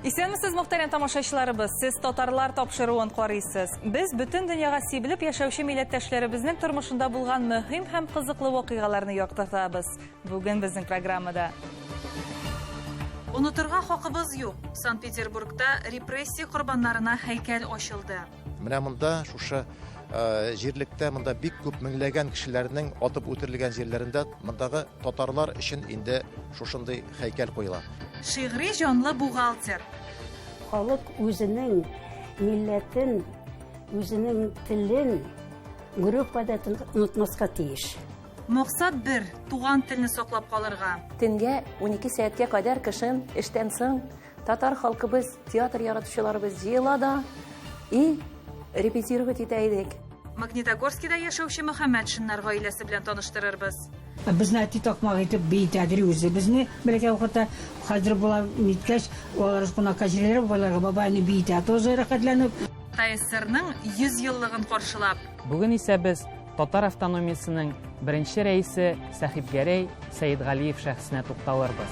Исәнмесез, мөхтәрәм тамашачыларыбыз! Сез Татарлар тапшыруын карыйсыз. Без бөтен дөньяга сибелеп яшәүче милләттәшләребезнең тормышында булган мөһим һәм кызыклы вакыйгаларны яктыртабыз. Бүген безнең программада. Онытырга хакыбыз юк. Санкт-Петербургта репрессия корбаннарына һәйкәл ачылды. Менә монда шушы җирлектә монда бик күп меңләгән кешеләрнең атып үтерелгән җирләрендә мондагы татарлар өчен инде шушындый һәйкәл куела. Шигъри җанлы бухгалтер. Халык үзенең милләтен, үзенең телен, гореф-гадәтен онытмаска тиеш. Максат бер, туган телне саклап калырга. Төнгә 12 сәгатькә кадәр кышын эштән соң Татар халкыбыз, театр яратучыларыбыз җыела да и репетировать итә идек. Магнитогорскида яшәүче Мөхәммәтшиннар гаиләсе белән таныштырырбыз. Безне әти такмак итеп биетәдер үзе безне бәләкәй вакытта. Хәзер болар ниткәч, алар кунакка җибәрә бабайларга, бабай аны биетә тоже рәхәтләнеп. ТАССРның 100 еллыгын каршылап. Бүген исә без татар автономиясенең беренче рәисе Сәхибгәрәй Сәетгалиев шәхесенә тукталырбыз.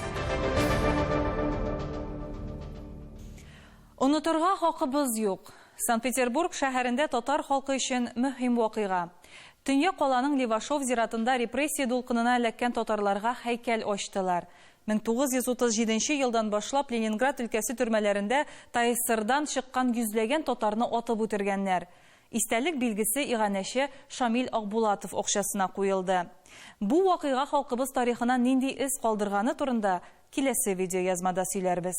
Онытырга хакыбыз юк. Санкт-Петербург шәһәрендә татар халкы өчен мөһим вакыйга. Төньяк каланың Левашов зиратында репрессия дулкынына эләккән татарларга һәйкәл ачтылар. 1937 елдан башлап Ленинград өлкәсе төрмәләрендә ТАССРдан чыккан йөзләгән татарны атып үтергәннәр. Истәлек билгесе иганәче Шамил Акбулатов акчасына куелды. Бу вакыйга халкыбыз тарихына нинди эз калдырганы турында киләсе видеоязмада сөйләрбез.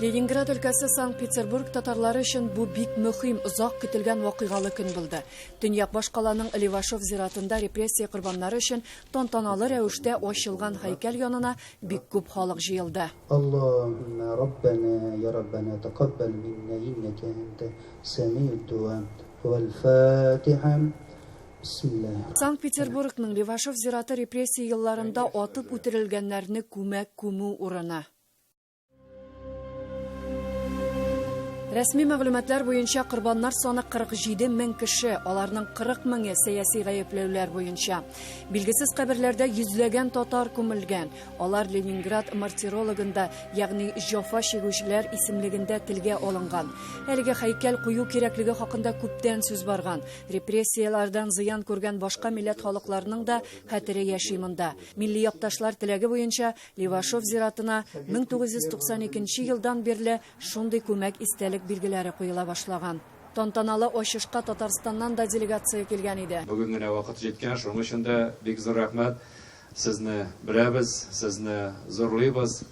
Ленинград өлкәсе Санкт-Петербург татарлары өчен бу бик мөһим, озак көтелгән вакыйгалы көн булды. Төньяк башкаланың Левашов зиратында репрессия корбаннары өчен тантаналы рәвештә ачылган һәйкәл янына бик күп халык җыелды. Аллаһуммә Раббәнә, я Раббәнә тәкаббәл миннә иннәкә әнтә сәмиуд дуа. Вәл-Фатиха. Бисмиллаһ. Санкт-Петербургның Левашов зираты репрессия елларында атып үтерелгәннәрне күмәк күмү урыны. Рәсми мәгълүматлар буенча корбаннар саны 47 мең кеше, аларның 40 меңе сәяси гаепләүләр буенча. Билгесез каберләрдә йөзләгән татар күмелгән. Алар Ленинград мартирологында, ягъни җафа чигүчеләр исемлегендә телгә алынган. Әлеге һәйкәл кую кирәклеге хакында күптән сүз барган. Репрессияләрдән зыян күргән башка милләт халыкларының да хәтере яши монда. Милли якташлар теләге буенча Левашов зиратына 1992 елдан бирле шундый күмәк истәлек билгеләре куела башлаган. Тантаналы ачышка Татарстаннан да делегация килгән иде. Бүген генә вакыт җиткән, шуның өчен дә бик зур рәхмәт. Сезне беләбез, сезне зурлыйбыз.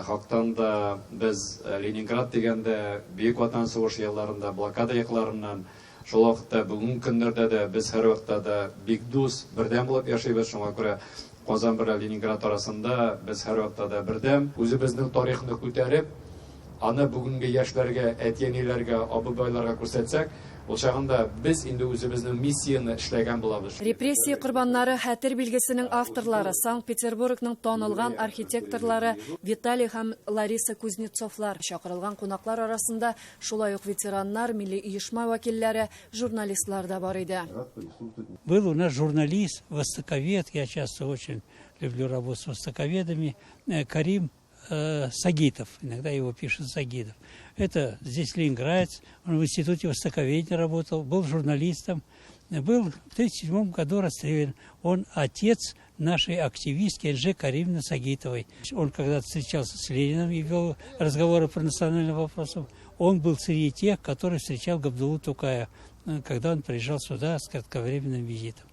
Хактан да без Ленинград дигәндә, Бөек Ватан сугышы елларында, блокада якларыннан, шул вакытта, бүгенге көннәрдә дә без һәрвакытта да бик дус, бердәм булып яшибез. Шуңа күрә Казан белән Ленинград арасында без һәрвакытта да бердәм. Үзебезнең тарихны күтәреп, аны бүгенге яшьләргә, әти-әниләргә, абый-бабайларга күрсәтсәк, ул чагында без инде үзебезнең миссияне эшләгән булабыз. Репрессия корбаннары хәтер билгесенең авторлары, Санкт-Петербургның танылган архитекторлары Виталий һәм Лариса Кузнецовлар. Чакырылган кунаклар арасында шулай ук ветераннар, милли оешма вәкилләре, журналистлар да бар иде. Был у нас журналист, востоковед, я часто очень люблю работать с востоковедами, Карим Сагитов, иногда его пишут Сагитов. Это здесь ленинградец, он в институте востоковедения работал, был журналистом, был в 1937 году расстрелян. Он отец нашей активистки Энже Каримовны Сагитовой. Он когда-то встречался с Лениным и вел разговоры по национальным вопросам. Он был среди тех, который встречал Габдуллу Тукая, когда он приезжал сюда с кратковременным визитом.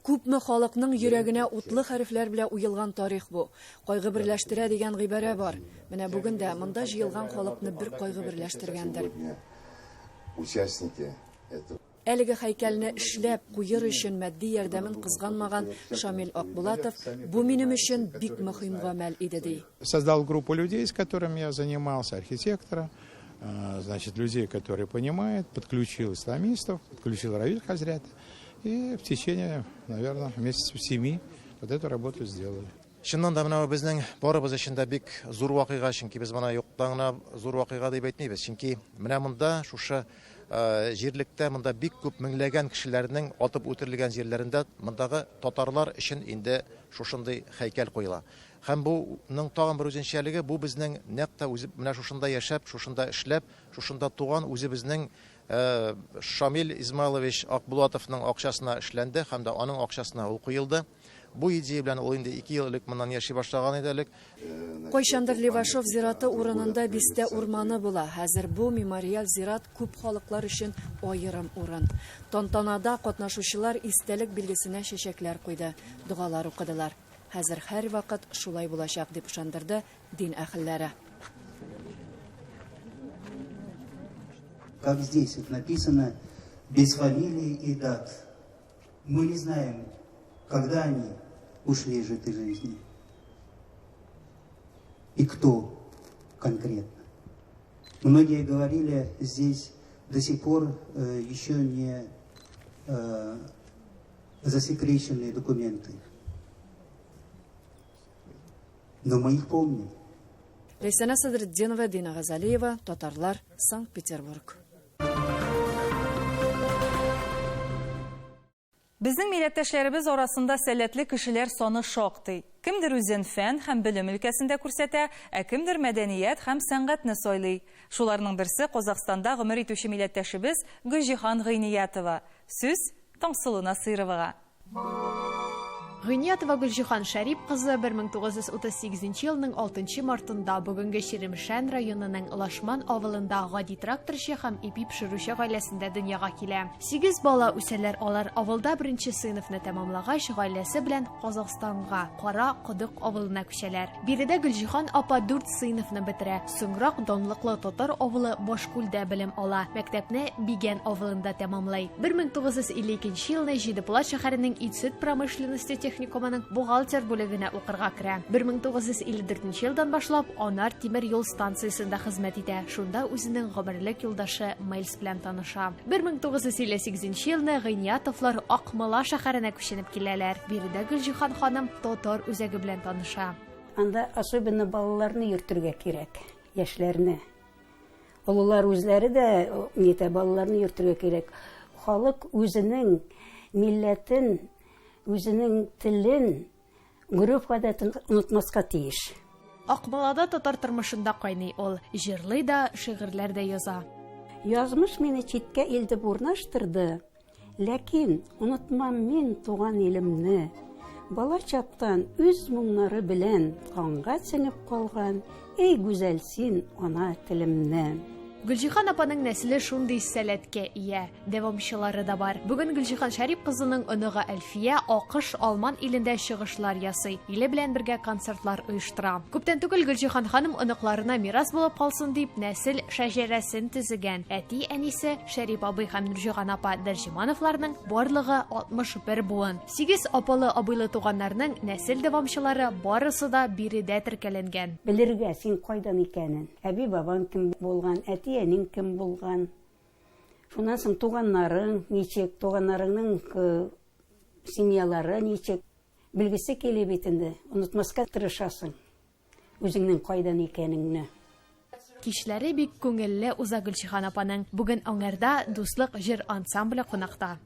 Күпме халыкның йөрәгенә утлы хәрефләр белән уелган тарих бу. Кайгы берләштерә дигән гыйбарә бар. Менә бүген дә монда җыелган халыкны бер кайгы берләштергәндер. Әлеге һәйкәлне эшләп куер өчен матди ярдәмен кызганмаган Шамил Акбулатов, бу минем өчен бик мөһим гамәл иде, ди. Создал группу людей, с которыми я занимался, архитектора, значит, людей, которые понимают, подключил исламистов, подключил Равиль Хазрята. И в течение, наверное, месяцев семи вот эту работу сделали. Чыннан да менә бу безнең барыбыз өчен дә бик зур вакыйга, чөнки без моны юктан гына зур вакыйга дип әйтмибез. Чөнки менә монда шушы э, җирлектә монда бик күп меңләгән кешеләрнең атып үтерелгән җирләрендә мондагы татарлар өчен инде шушындый һәйкәл куела. Һәм буның тагын бер үзенчәлеге, бу безнең нәкъ тә үзе менә шушында яшәп, шушында эшләп, шушында туган үзебезнең э, Шамил Измайлович Акбулатовның акчасына эшләнде һәм дә аның акчасына ул куелды. Бу идея белән ул инде ике ел элек моннан яши башлаган иде элек. Кайчандыр Левашов зираты урынында бистә урманы була. Хәзер бу мемориаль зират күп халыклар өчен аерым урын. Тантанада катнашучылар истәлек билгесенә чәчәкләр куйды, догалар укыдылар. Хәзер һәрвакыт шулай булачак, дип ышандырды дин әһелләре. Как здесь вот написано, без фамилии и дат. Мы не знаем, когда они ушли из этой жизни и кто конкретно. Многие говорили, здесь до сих пор э, еще не э, засекреченные документы. Но мы их помним. Ләйсәнә Садретдинова, Дина Газалиева, Татарлар, Санкт-Петербург. Безнең милләттәшләребез арасында сәләтле кешеләр саны шактый. Кемдер үзен фән һәм белем өлкәсендә күрсәтә, ә кемдер мәдәният һәм сәнгатьне сайлый. Шуларның берсе Казахстанда гомер итүче милләттәшебез Гөлҗиһан Гыйниятова. Сүз Таңсылу Насыйровага. Гыйниятова Гөлҗиһан Шәрип кызы 1938 елның 6 мартында бүгенге Чирмешән районының Лашман авылында гади тракторчы һәм ипи пешерүче гаиләсендә дөньяга килә. Сигез бала үсәләр алар. Авылда беренче сыйныфны тәмамлагач, гаиләсе белән Казахстанга, Кара Кодык авылына күчәләр. Биредә Гөлҗиһан апа дүрт сыйныфны бетерә. Соңрак данлыклы татар авылы Башкүлдә белем ала. Мәктәпне Бигән авылында тәмамлый. 1952 елны Җидеплат шәһәренең ит-сөт промышленности техникумының бухгалтер бүлегенә укырга керә. 1954 елдан башлап Анар тимер юл станциясендә хезмәт итә. Шунда үзенең гомерлек юлдашы Мэлс белән таныша. 1958 елны Гыйниятовлар Акмола шәһәренә күченеп киләләр. Биредә Гөлҗиһан ханым татар үзәге белән таныша. Анда особенно балаларны йөртергә кирәк, яшьләрне. Олылар үзләре дә нитә, балаларны йөртергә кирәк. Халык үзенең милләтен, үзенең телен, гореф-гадәтен онытмаска тиеш. Акмолада татар тормышында кайный ул, җырлый да, шигырьләр дә яза. Язмыш мине читкә илтеп урнаштырды, Ләкин онытмам мин туган илемне. Бала чактан үз моңнары белән канга сеңеп калган, Эй, гүзәл син, ана телемне. Гөлҗиһан апаның нәселе шундый сәләткә ия, дәвамчылары да бар. Бүген Гөлҗиһан Шәрип кызының оныгы Әлфия АКШ, Алман илендә чыгышлар ясый, иле белән бергә концертлар оештыра. Күптән түгел Гөлҗиһан ханым оныкларына мирас булып калсын дип, нәсел шәҗәрәсен төзегән. Әти-әнисе Шәрип абый һәм Нурҗиһан апа Дәрҗемановларның барлыгы 61 буын. Сигез апалы-абыйлы туганнарның нәсел дәвамчылары барысы да биредә теркәләнгән. Белергә, син кайдан икәнен, әби-бабаң кем булган, әти-әниң кем булган. Шуннан соң туганнарың ничек, туганнарыңның семьялары ничек. Белгесе килә бит инде, онытмаска тырышасың. Үзеңнең кайдан икәнеңне. Кичләре бик күңелле уза Гөлҗиһан апаның. Бүген аңарда Дуслык җыр ансамбле кунакта.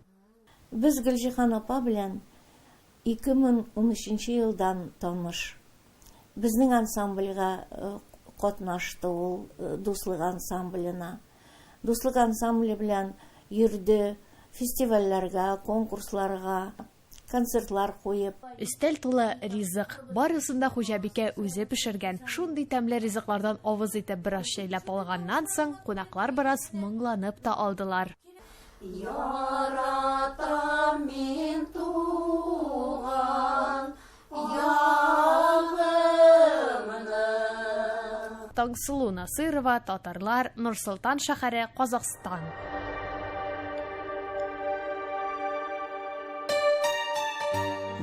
Без Гөлҗиһан апа белән 2013 елдан таныш. Безнең ансамбльгә катнашты ул, Дуслык ансамбленә. Дуслык ансамбле белән йөрде фестивальләргә, конкурсларга. Концертлар куеп. Өстәл тулы ризык. Барысын да хуҗабикә үзе пешергән. Шундый тәмле ризыклардан авыз итеп бераз чәйләп алганнан соң, кунаклар бераз моңланып та алдылар. Яратам мин туган ягымны. Таңсылу Насыйрова, Татарлар, Нур-Солтан шәһәре, Казахстан.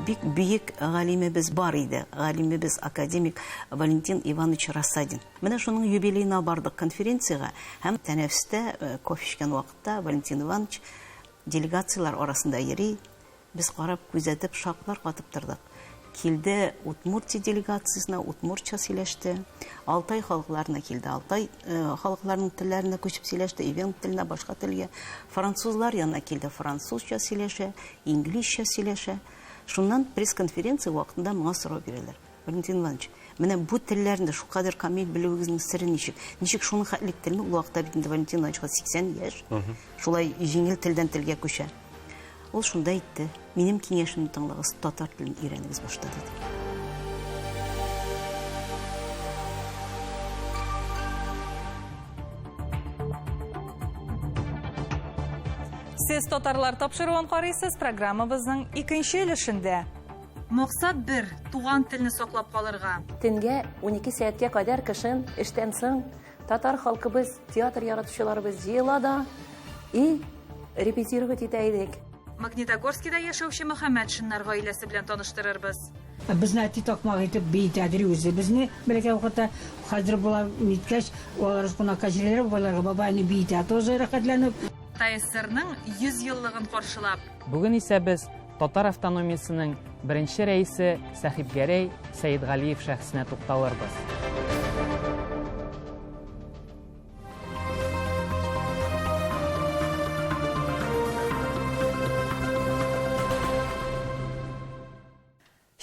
Бик бөек галимебез бар иде, галимебез, академик Валентин Иванович Рассадин. Менә шуның юбилеена бардык конференциягә һәм тәнәфестә кофе эчкән вакытта Валентин Иванович Делегацияләр арасында йөри. Без карап, күзәтеп, шаклар катып тордык. Килде Удмуртия делегациясенә, удмуртча сөйләште. Алтай халыкларына килде, алтай халыкларының телләренә күчеп сөйләште, ивенк теленә, башка телгә. Французлар янына килде, французча сөйләшә, инглизчә сөйләшә. Шуннан пресс-конференция вакытында моңа сорау бирәләр. Валентин Иванович, менә бу телләрне шулкадәр камил белүегезнең сере ничек? Ничек шуның хәтлек телне, ул вакытта бит инде Валентин Ивановичка 80 яшь, шулай җиңел телдән телгә күчә. Ул шунда әйтте, минем киңәшемне тыңлагыз, татар телен өйрәнегез башта, диде. Сез татарлар тапшыруын карыйсыз, программабызның икенче өлешендә. Максат бер, туган телне саклап калырга. Төнгә 12 сәгатькә кадәр кышын эштән соң татар халкыбыз, театр яратучыларыбыз җыела да и репетировать итә идек. Магнитогорскида яшәүче Мөхәммәтшиннар гаиләсе белән таныштырырбыз. Безне әти такмак итеп биетәдер үзе безне бәләкәй вакытта. Хәзер болар ниткәч, алар кунакка җибәрә бабайларга, бабай аны биетә тоже рәхәтләнеп. ТАССРның 100 еллыгын каршылап. Бүген исә без татар автономиясенең беренче рәисе Сәхибгәрәй Сәетгалиев шәхесенә тукталырбыз.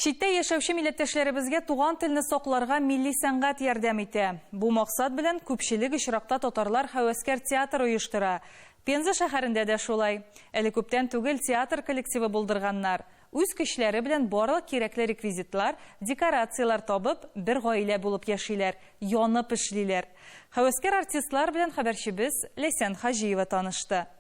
Читтә яшәүче милләттәшләребезгә туган телне сакларга милли сәнгать ярдәм итә. Бу максат белән күпчелек очракта татарлар һәвәскәр театр оештыра. Пенза шәһәрендә дә шулай. Әле күптән түгел театр коллективы булдырганнар. Үз көчләре белән барлык кирәкле реквизитлар, декорацияләр табып, бер гаилә булып яшиләр, янып эшлиләр. Һәвәскәр артистлар белән хәбәрчебез Ләйсән Хаҗиева танышты.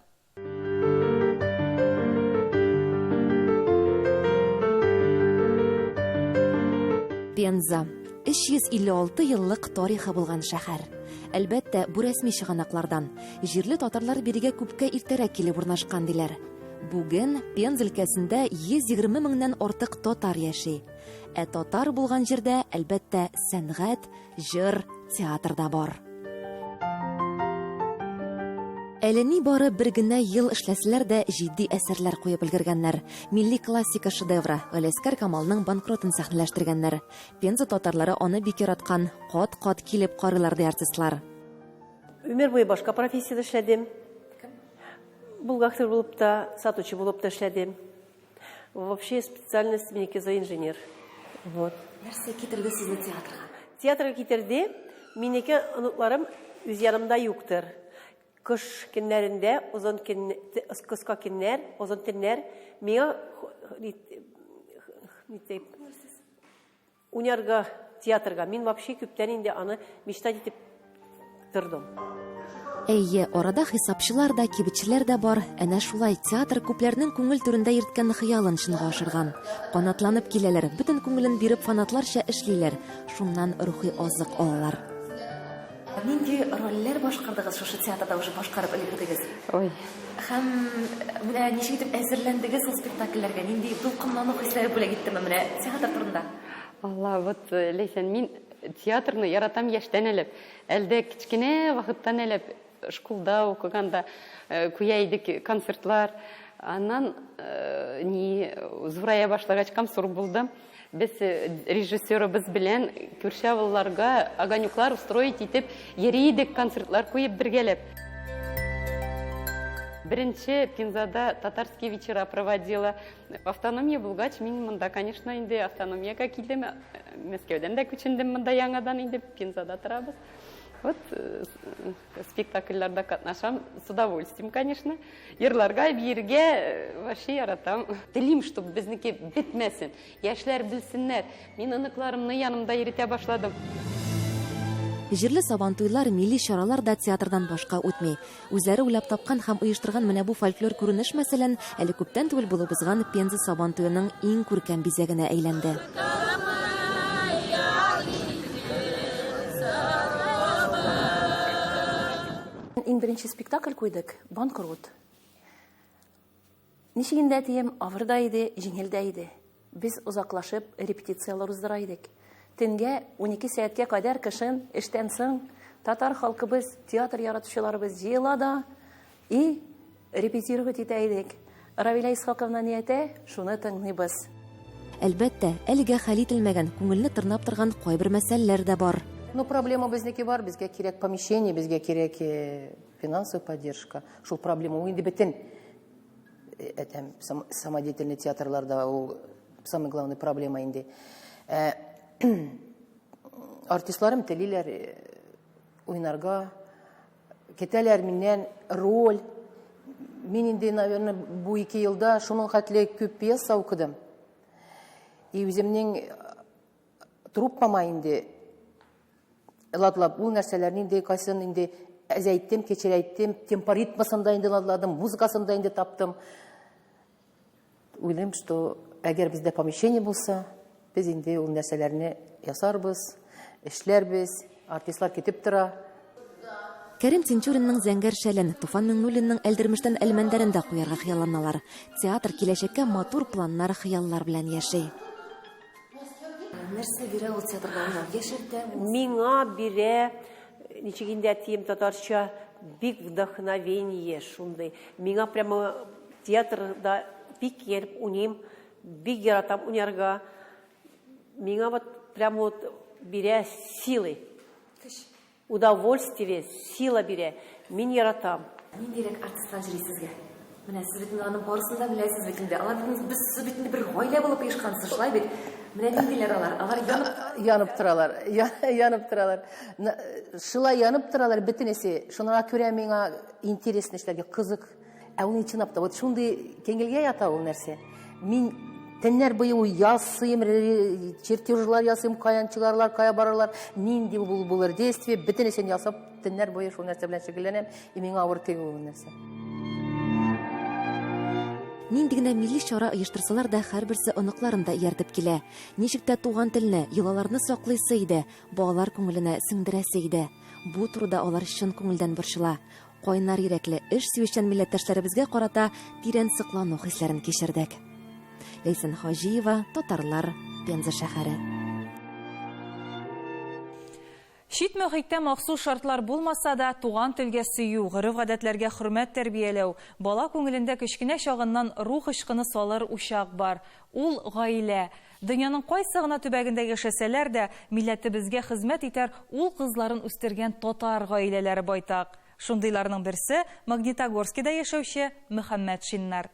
Пенза. 356 еллык тарихы булган шәһәр. Әлбәттә, бу рәсми чыганаклардан. Җирле татарлар бирегә күпкә иртәрәк килеп урнашкан диләр. Бүген Пенза өлкәсендә 120 меңнән артык татар яши. Ә татар булган җирдә, әлбәттә, сәнгать, җыр, театр да бар. Әле ни бары бер генә ел эшләсәләр дә җитди әсәрләр куеп өлгергәннәр. Милли классика шедевры Галиәскәр Камалның банкротын сәхнәләштергәннәр. Пенза татарлары аны бик яраткан, кат-кат килеп карыйлар ди артистлар. Өмер буе башка профессиядә эшләдем. Бухгалтер булып та, сатучы булып та эшләдем. Вообще специальность минеке зооинженер. Вот. Нәрсә китерде сезне театрга? Театрга китерде. Минеке оныкларым үз янымда юктыр. Кыш көннәрендә озын көн, кыска көннәр, озын төннәр миңа уйнарга театрга. Мин вообще күптән инде аны мечтать итеп тордым. Әйе, арада хисапчылар да, кибетчеләр дә бар. Әнә шулай театр күпләрнең күңел түрендә йөрткән хыялын чынга ашырган. Канатланып киләләр, бөтен күңелен биреп фанатларча эшлиләр. Шуннан рухи азык алалар. Нинди рольләр башкардыгыз шушы театрда уже башкарып өлгердегез? Ой. Һәм менә ничек итеп әзерләндегез ул спектакльләргә? Нинди дулкынлану хисләре бүләк иттеме менә театр турында? Алла, вот, Ләйсән, мин театрны яратам яшьтән әлеп. Әлдә кечкенә вакыттан әлеп школда укыганда куя идек концертлар. Аннан ни зурая башлагач комсорг булдым. Без режиссерыбыз белән күрше авылларга огонеклар устроить итеп йөри идек, концертлар куеп бергәләп. Беренче Пензада татарские вечера проводила. Автономия булгач, мин монда, конечно, инде автономиягә килдем. Мәскәүдән дә күчендем монда яңадан инде Пензада торабыз. Вот спектакльләрдә катнашам с удовольствием, конечно. Йырларга, биергә вообще яратам. Телим, чтобы безнеке бетмәсен. Яшьләр белсеннәр. Мин оныкларымны янымда йөритә башладым. Җирле сабантуйлар, милли чаралар да театрдан башка үтми. Үзләре уйлап тапкан һәм оештырган менә бу фольклор күренеш, мәсәлән, әле күптән түгел булып узган Пенза сабантуеның иң күркәм бизәгенә әйләнде. Иң беренче спектакль куйдык, Банкрот. Ничек инде әтием, авыр да иде, җиңел дә иде. Без озаклашып репетицияләр уздыра идек. Төнгә 12 сәгатькә кадәр кышын эштән соң татар халкыбыз, театр яратучыларыбыз җыела да и Репетировать итә идек. Равилә Исхаковна ни әйтә, шуны тыңлыйбыз. Әлбәттә, әлегә хәл ителмәгән, күңелне тырнап торган кайбер мәсьәләләр дә бар. Ну, проблема безнеке бар, безгә кирәк помещение, безгә кирәк э, финансовая поддержка. Шул проблема ул инде бөтен э, әйтәм, самодеятельный театрларда ул самый главный проблема инде. Э, артистларым телиләр уйнарга, Кетәләр миннән роль. Мин инде, наверное, бу ике елда шуның хәтле күп пьеса укыдым. И үземнең э, труппама инде ладлап ул нәрсәләрне инде кайсын инде әзәйттем, кечерәйттем, темпо ритмасын да инде ладладым, музыкасын да инде таптым. Уйлыйм, что әгәр бездә помещение булса, без инде ул нәрсәләрне ясарбыз, эшләрбез, артистлар көтеп тора. Кәрим Тинчуринның Зәңгәр шәлен, Туфан Миңнуллинның Әлдермештән Әлмәндәрен дә куярга хыялланалар. Театр киләчәккә матур планнар, хыяллар белән яши. Нәрсә бирә ул театрда уйнау? Яшәртәме? Миңа бирә, ничек инде әтием татарча, бик вдохновение шундый. Миңа прямо Театрда бик ияреп уйныйм, бик яратам уйнарга. Миңа вот прямо вот бирә силы. Көч. Удовольствие, сила бирә. Мин яратам. Ниндирәк артистлар җыри сезгә? Менә сез бит аларның барысын да беләсез бит инде. Алар бит без сез бит инде бер гаилә булып оешкансыз, шулай бит? Менә ниндиләр алар? Алар янып янып торалар. Янып торалар. Шулай янып торалар бөтенесе. Шуңа күрә миңа интересно эшләргә, кызык. Ә ул чынлап та вот шундый кеңелгә ята ул нәрсә. Мин төннәр буе ул ясыйм, чертежлар ясыйм, каян чыгарлар, кая барырлар, нинди бул булыр действие, бөтенесен ясап, төннәр буе шул нәрсә белән шөгыльләнәм, и миңа авыр түгел ул нәрсә. Нинди генә милли чара оештырсалар да, һәрберсе оныкларын да ияртеп килә. Ничек тә туган телне, йолаларны саклыйсы иде, балалар күңеленә сеңдерәсе иде. Бу турыда алар чын күңелдән борчыла. Кайнар йөрәкле, эш сөючән милләттәшләребезгә карата тирән соклану хисләрен кичердек. Ләйсән Хаҗиева, Татарлар, Пенза шәһәре. Чит мөхиттә махсус шартлар булмаса да, туган телгә сөю, гореф-гадәтләргә хөрмәт тәрбияләү, бала күңелендә кечкенә чагыннан рух очкыны салыр учак бар. Ул, гаилә. Дөньяның кайсы гына төбәгендә яшәсәләр дә, милләтебезгә хезмәт итәр ул-кызларын үстергән татар гаиләләре байтак. Шундыйларның берсе, Магнитогорскида яшәүче Мөхәммәтшиннар.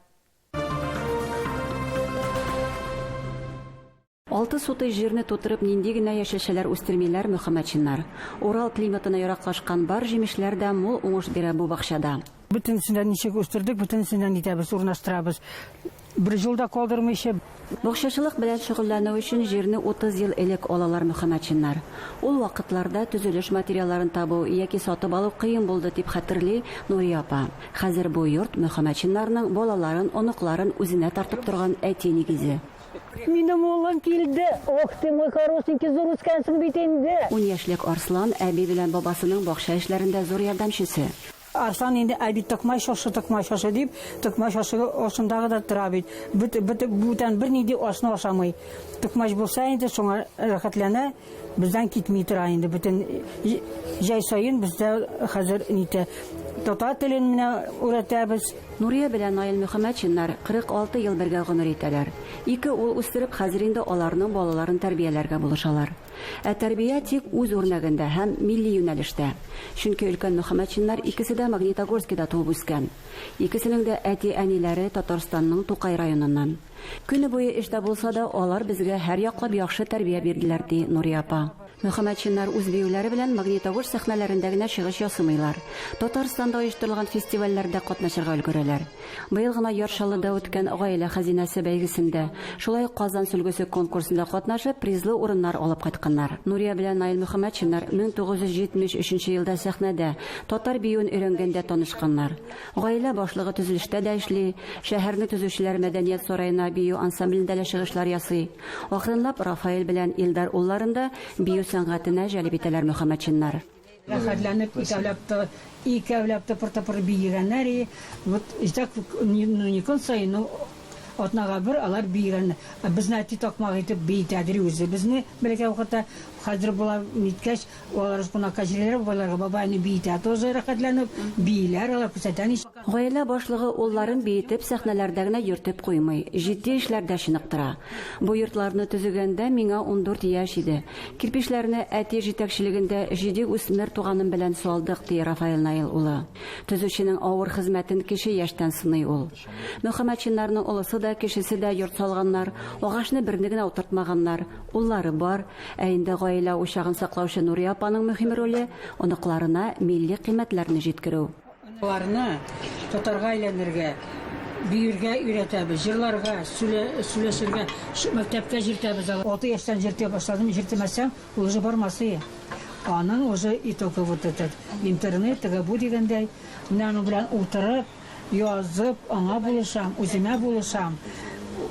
Алты сутый җирне тутырып нинди генә яшелчәләр үстермиләр Мөхәммәтшиннар. Урал климатына яраклашкан бар җимешләр дә мул уңыш бирә бу бакчада. Бөтенесен дә ничек үстердек, бөтенесен дә нитәбез, урнаштырабыз. Бер җыл да калдырмыйча. Бакчачылык белән шөгыльләнү өчен җирне 30 ел элек алалар Мөхәммәтшиннар. Ул вакытларда төзелеш материалларын табу яки сатып алу кыен булды, дип хәтерли Нурия апа. Хәзер бу йорт Мөхәммәтшиннарның балаларын, оныкларын үзенә тартып торган әти нигезе. Минем улым килде! Ох ты мой хорошенький, зур үскәнсең бит инде! Ун яшьлек Арслан әби белән бабасының бакча эшләрендә зур ярдәмчесе. Арслан инде, әй бит токмач ашы, токмач ашы дип, токмач ашы ашындагы да тора бит. Бөт, бөт, бүтән бернинди ашны ашамый. Токмач булса инде шуңа рәхәтләнә, бездән китми тора инде. Бөтен җәй саен бездә хәзер нитә. Татар телен менә өйрәтәбез. Нурия белән Наил Мөхәммәтшиннар 46 ел бергә гомер итәләр. Ике ул үстереп, хәзер инде аларның балаларын тәрбияләргә булышалар. Ә тәрбия тик үз үрнәгендә һәм милли юнәлештә. Чөнки өлкән Мөхәммәтшиннар икесе дә Магнитогорскида туып үскән. Икесенең дә әти-әниләре Татарстанның Тукай районыннан. Көне буе эштә булса да, алар безгә һәрьяклап яхшы тәрбия бирделәр, ди Нурия апа. Мөхәммәтшиннар үз биюләре белән Магнитогорск сәхнәләрендә генә чыгыш ясымыйлар. Татарстанда оештырылган фестивальләрдә катнашырга өлгерәләр. Быел гына Яр Чаллыда үткән Гаилә хәзинәсе бәйгесендә, шулай ук Казан сөлгесе конкурсында катнашып, призлы урыннар алып кайтканнар. Нурия белән Наил Мөхәммәтшиннар 1973 елда сәхнәдә татар биюен өйрәнгәндә танышканнар. Гаилә башлыгы төзелештә дә эшли, шәһәрнең төзүчеләр мәдәният сараена бию ансамблендә дә чыгышлар ясый. Акрынлап Рафаэль белән Илдар улларын да бию сәнгатенә җәлеп итәләр Мөхәммәтшиннар. Рәхәтләнеп икәүләп тә, икәүләп тыпыр-тыпыр биегәннәр и, вот и так, ну не көн саен, ну атнага бер алар биегәннәр. Ә безне әти такмак итеп биетәдер үзе безне бәләкәй вакытта. Хәзер болар ниткәч, алар кунакка җирәләр бабайларга, бабайны биетә тоже рәхәтләнеп, бииләр алар, күрсәтә ничек. Гаилә башлыгы улларын биетеп сәхнәләрдә генә йөртеп куймый, җитди эшләрдә чыныктыра. Бу йортларны төзегәндә миңа 14 яшь иде. Кирпечләрне әти җитәкчелегендә җиде үсмер туганым белән салдык, ди Рафаэль Наил улы. Төзүченең авыр хезмәтен кече яшьтән сыный ул. Мөхәммәтшиннарның олысы да, кечесе дә йорт салганнар, агачны берне генә утыртмаганнар, уллары бар. Ә инде гаилә учагын саклаучы Нурия апаның мөһим роле, оныкларына милли кыйммәтләрне җиткерү. Аларны татарга әйләнергә, биергә өйрәтәбез, җырларга, сөйләшергә, мәктәпкә җиртәбез. Алты яшьтән җиртә башладым, җиртемәсәң, ул уже бармас ие. Аның уже и только вот этот интернет, теге бу дигәндәй, менә аның белән утырып, Язып, аңа булышам, үземә булышам.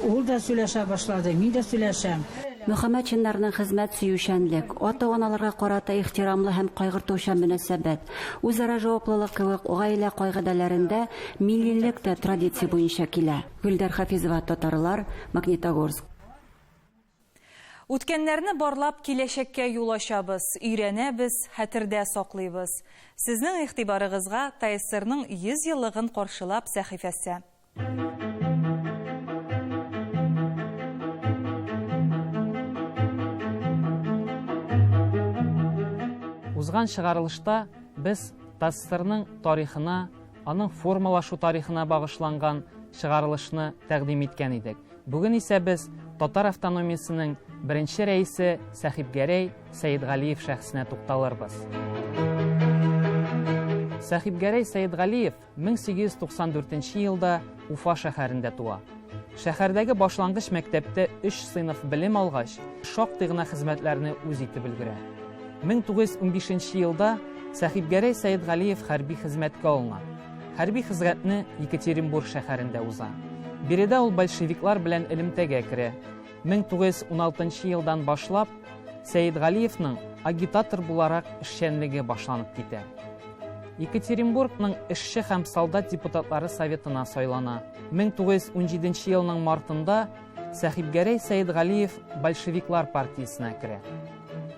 Ул да сөйләшә башлады, мин дә сөйләшәм. Мөхәммәтшиннарның хезмәт сөючәнлек, ата-аналарга карата ихтирамлы һәм кайгыртучан мөнәсәбәт, үзара җаваплылык кебек гаилә кайгыдәләрендә миллилек тә традиция буенча килә. Гөлдәр Хафизова, Татарлар, Магнитогорск. Үткәннәрне барлап киләчәккә юл ачабыз, өйрәнәбез, хәтердә саклыйбыз. Сезнең игътибарыгызга ТАССРның 100 еллыгын каршылап сәхифәсе. Узган чыгарылышта без ТАССРның тарихына, аның формалашу тарихына багышланган чыгарылышны тәкъдим иткән идек. Бүген исә без татар автономиясенең беренче рәисе Сәхибгәрәй Сәетгалиев шәхесенә тукталырбыз. Сәхибгәрәй Сәетгалиев 1894 елда Уфа шәһәрендә туа. Шәһәрдәге башлангыч мәктәптә өч сыйныф белем алгач, шактый гына хезмәтләрне үз итеп өлгерә. 1915 елда Сәхибгәрәй Сәетгалиев хәрби хезмәткә алына. Хәрби хезмәтне Екатеринбург шәһәрендә уза. Биредә ул большевиклар белән элемтәгә керә. 1916 елдан башлап Сәетгалиевның агитатор буларак эшчәнлеге башланып китә. Екатеринбургның эшче һәм солдат депутатлары советына сайлана. 1917 елның мартында Сәхибгәрәй Сәетгалиев большевиклар партиясенә керә.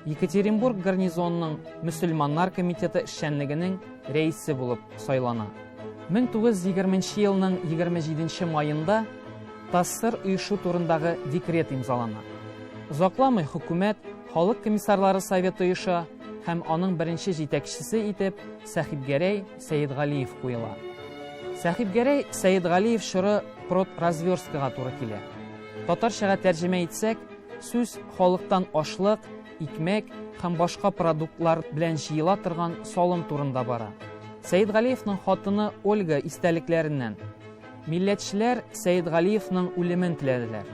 Екатеринбург гарнизонының мөселманнар комитеты эшчәнлегенең рәисе булып сайлана. 1920 елның 27 маенда ТАССР оешу турындагы декрет имзалана. Озакламый хөкүмәт Халык комиссарлары советы оеша һәм аның беренче җитәкчесе итеп Сәхибгәрәй Сәетгалиев куела. Сәхибгәрәй Сәетгалиев чоры продразверсткага туры килә. Татарчага тәрҗемә итсәк, сүз халыктан ашлык, икмәк һәм башка продуктлар белән җыела торган салым турында бара. Сәетгалиевның хатыны Ольга истәлекләреннән. Милләтчеләр Сәетгалиевның үлемен теләделәр.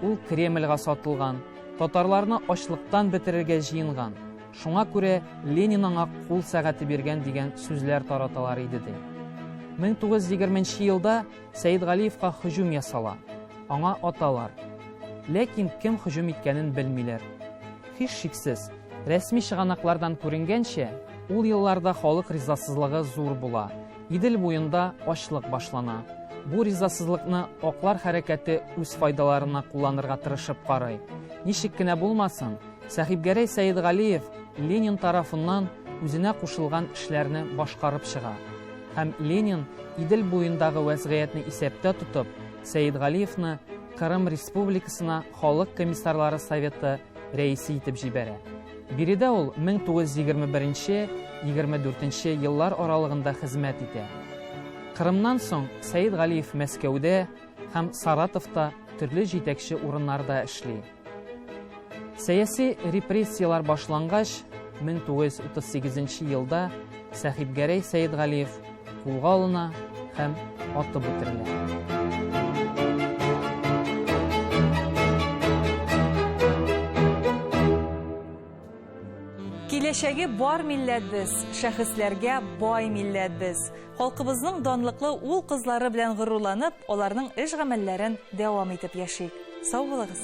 Ул Кремльгә сатылган, татарларны ачлыктан бетерергә җыенган, шуңа күрә Ленин аңа кул сәгате биргән дигән сүзләр тараталар иде ди. 1920 елда Сәетгалиевка һөҗүм ясала. Аңа аталар. Ләкин кем һөҗүм иткәнен белмиләр. Һичшиксез, рәсми чыганаклардан күренгәнчә, ул елларда халык ризасызлыгы зур була. Идел буенда ачлык башлана. Бу ризасызлыкны аклар хәрәкәте үз файдаларына кулланырга тырышып карый. Ничек кенә булмасын, Сәхибгәрәй Сәетгалиев Ленин тарафыннан үзенә кушылган эшләрне башкарып чыга. Һәм Ленин Идел буендагы вәзгыятьне исәптә тотып, Сәетгалиевны Кырым Республикасына Халык комиссарлары советы рәисе итеп җибәрә. Биредә ул 1921-24 еллар аралыгында хезмәт итә. Кырымнан соң Сәетгалиев Мәскәүдә һәм Саратовта төрле җитәкче урыннарда эшли. Сәяси репрессияләр башлангач, 1938 елда Сәхибгәрәй Сәетгалиев кулга алына һәм атып үтерелә. Киләчәге бар милләт без, шәхесләргә бай милләт без. Халкыбызның данлыклы ул-кызлары белән горурланып, аларның эш-гамәлләрен дәвам итеп яшик. Сау булыгыз!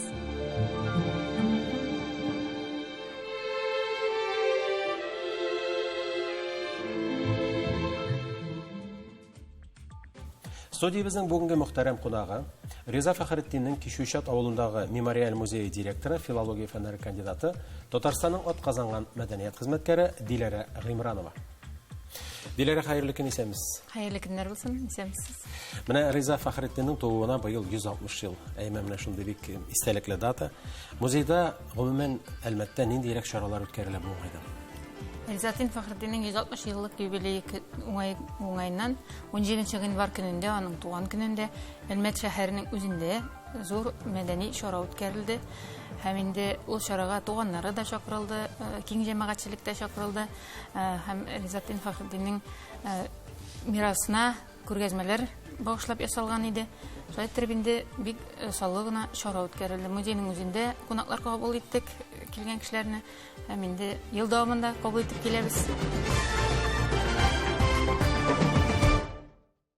Студиябезнең бүгенге мөхтәрәм кунагы, Риза Фәхретдиннең Кичүчат авылындагы мемориаль музее директоры, филология фәннәре кандидаты, Татарстанның атказанган мәдәният хезмәткәре Диләрә Гыймранова. Диләрә, хәерле көн, исәнмесез. Хәерле көннәр булсын, исәнмесез. Менә Риза Фәхретдиннең тууына быел 160 ел. Әйме, менә шундый бик истәлекле дата. Музейда, гомумән, Әлмәттә ниндиерәк чаралар үткәрелә бу уңайдан? Ризатдин Фәхретдиннең 160 еллык юбилее уңаеннан 17 гыйнвар көнендә, аның туган көнендә, Әлмәт шәһәренең үзендә зур мәдәни чара үткәрелде. Һәм инде ул чарага туганнары да чакырылды, э, киң җәмәгатьчелек тә чакырылды. Э, һәм Ризатдин Фәхретдиннең э, мирасына күргәзмәләр багышлап ясалган иде. Шулай иттереп инде бик саллы гына чара үткәрелде. Музейның үзендә кунаклар кабул иттек, килгән кешеләрне. Һәм инде ел дәвамында кабул итеп киләбез.